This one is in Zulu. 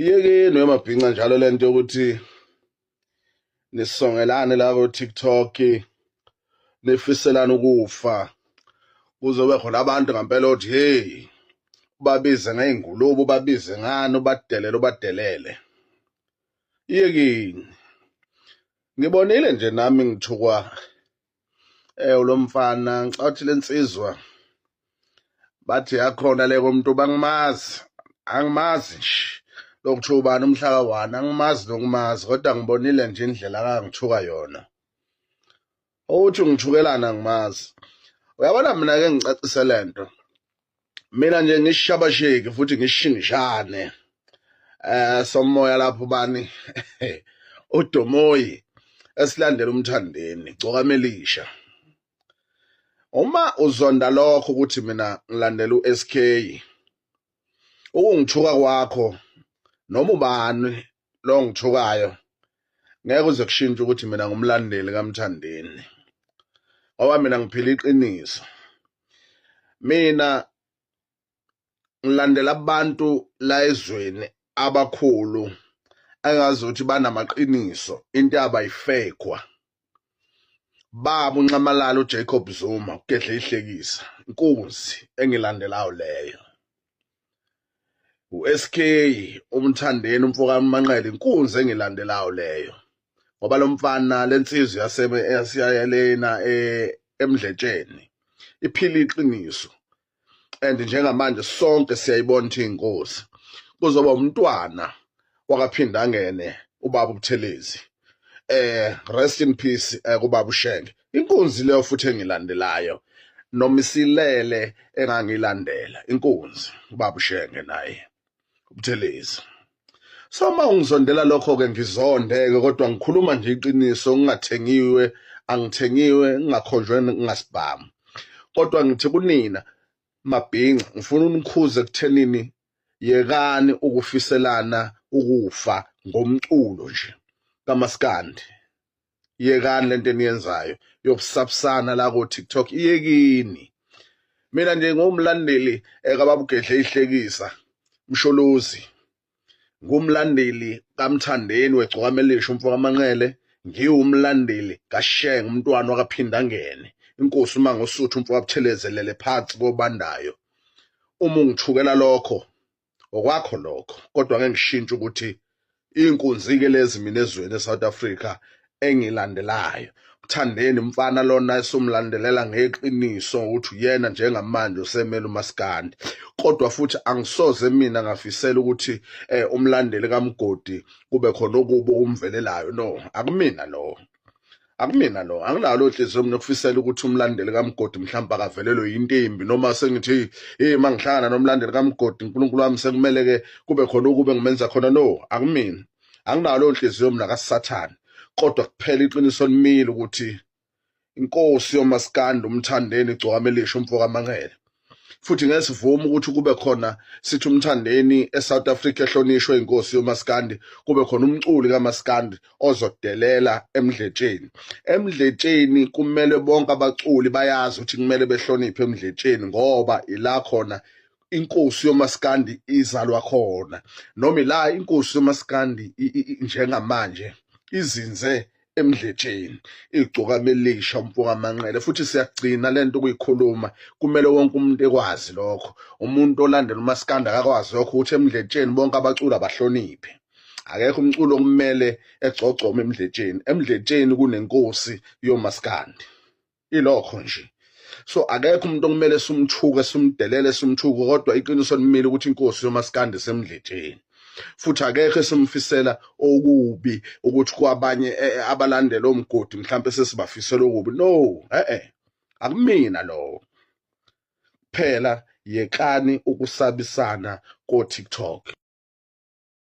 Iyekeni wemabhinca njalo lento yokuthi nisongelane la ko TikTok nifiselana ukufa kuzobe khona abantu ngempela othi hey ubabize ngey'ngulube ubabize ngani ubadelele ubadelele iyekini ngibonile nje nami ngithukwa eh lo mfana ngicathi lensizwa bathi yakhona le komuntu bangimazi angimazi nje lokuthiwa ubani umhla ka-1 angimazi nokumazi kodwa ngibonile nje indlela akangithuka yona ukuthi ungithukelana angimazi uyabona mina ke ngicacise lento mina nje ngishabasheki futhi ngishingishane eh somoya lapho bani udomoyi esilandela umthandeni gcokamelisha uma uzonda lokho ukuthi mina ngilandela uSK ukungithuka kwakho noma ubani lo ngithukayo ngeke uze kushintshe ukuthi mina ngumlandeli kaMthandeni ngoba mina ngiphila iqiniso mina ngilandela abantu la ezweni abakhulu engazi ukuthi banamaqiniso into abayifekwa baba unxamalala uJacob Zuma ugedle ihlekisa inkunzi engilandelayo leyo uSK umthandeni umfoka Manqele inkunzi engilandelayo leyo ngoba lo mfana lensizwa yasebe yasiyalena emdletsheni iphila iqiniso and njengamanje sonke siyayibona ukuthi inkosi kuzoba umntwana wakaphinda angene ubaba uButhelezi eh rest in peace eh, kubaba uShenge inkunzi leyo futhi engilandelayo noma isilele engangilandela inkunzi ubaba uShenge naye uButhelezi so uma ungizondela lokho ke ngizondeke kodwa ngikhuluma nje iqiniso ngingathengiwe angithengiwe ngingakhonjwe ngingasibhamu kodwa ngithi kunina mabhinca ngifuna unikhuze ekuthenini yekani ukufiselana ukufa ngomculo nje kamaskandi yekani lento eniyenzayo yokusabusana la ko TikTok iyekini mina nje ngumlandeli ekababugedle ihlekisa msholozi ngumlandeli kaMthandeni wegcwamelisha umfo kaManqele ngiwumlandeli kaShenge umntwana wakaPhindangene inkosi uma ngosuthu umfo kaButhelezelele phansi kobandayo uma ungithukela lokho okwakho lokho kodwa ngeke ngishintshe ukuthi iy'nkunzi-ke lezi mina ezweni e-South Africa engilandelayo Mthandeni mfana lona esumlandelela ngeqiniso ukuthi uyena njengamanje usemele umaskandi kodwa futhi angisoze mina ngafisela ukuthi eh, umlandeli kaMgodi kube khona okubo okumvelelayo no akumina lowo akumina lo anginalo nhliziyo mina ukufisela ukuthi umlandeli kaMgodi mhlawumbe akavelelwe yinto embi noma sengithi hey mangihlangana nomlandeli kaMgodi uNkulunkulu wami sekumele ke kube khona ukube ngimenza khona no akumina anginalo nhliziyo mina kaSathane kodwa kuphela iqiniso limile ukuthi inkosi yomaskandi umthandeni igcwakamelisha umfo kaManqele futhi ngeke sivume ukuthi kube khona sithi umthandeni eSouth Africa ehlonishwe inkosi yomaskandi kube khona umculi kamaskandi ozodelela emdletsheni emdletsheni kumele bonke abaculi bayazi ukuthi kumele behloniphe emdletsheni ngoba ila khona inkosi yomaskandi izalwa khona noma ila inkosi yomaskandi njengamanje izinze emdletsheni igcokama elisha umfoka Manqele futhi siyagcina lento ukuyikhuluma kumele wonke umuntu ekwazi lokho umuntu olandela umaskanda akakwazi lokho ukuthi emdletsheni bonke abaculi abahloniphe akekho umculo okumele egcogcome emdletsheni emdletsheni kunenkosi yomaskandi ilokho nje so akekho umuntu okumele simthuke simdelele simthuke kodwa iqiniso limile ukuthi inkosi yomaskandi semdletsheni futhi akekho esimfisela okubi ukuthi kwabanye eh, eh, abalandela omgodi mhlawumbe sesibafisela okubi no eh eh akumina lowo phela yekani ukusabisana ko TikTok.